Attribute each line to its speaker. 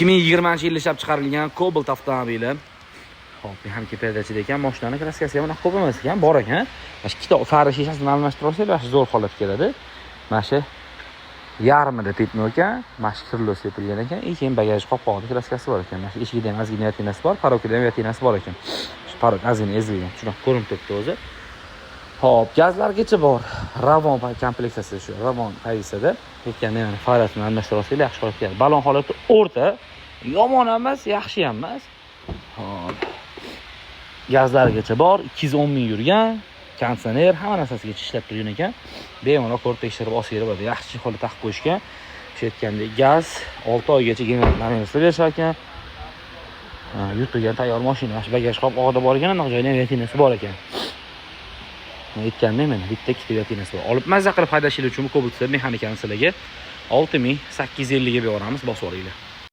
Speaker 1: 2020 yilda ishlab chiqarilgan Cobalt avtomobili. Xo'p, mexanika передача da ekan, mashinani краска si ham unaqa ko'p emas ekan, bor ekan. Mana shu ikkita fara shishasini almashtirib olsak, yaxshi, zo'r holatga keladi. Mana shu yarmida пятно ekan, mana shu крыло sepilgan ekan, и keyin bagaj qopqog'ida краска si bor ekan. Mana shu eshigida ham ozgina вмятина si bor, порог ida ham вмятина si bor ekan. Shu порог ozgina ezilgan, shunaqa ko'rinib turibdi o'zi. Xo'p, gazlargacha bor. Ravon kompleksiyasi, shu Ravon pozitsiyada. Aytganda, yana farasini almashtirib olsanglar, yaxshi holatga keladi. Balon holati o'rta, yomon emas, yaxshi ham emas. Xo'p. Gazlargacha bor, 210 ming yurgan, konditsioner, hamma narsasigacha ishlab turgan ekan. Bemalol ko'rib, tekshirib olsanglar bo'ladi. Yaxshi holatda taqib qo'yishgan. O'sha aytgandek, gaz 6 oygacha гарантия berishar ekan. Ha, yurtilgan tayyor mashina. Mana shu bagaj qopqog'ida bor ekan, anaqa joyda ham вмятина si bor ekan. Aytgandim, mana bitta, ikkita вмятина si bor. Olib mazza qilib haydashingiz uchun bu Cobalt mexanikani sizlarga 6850 ga beramiz, bosib olinglar.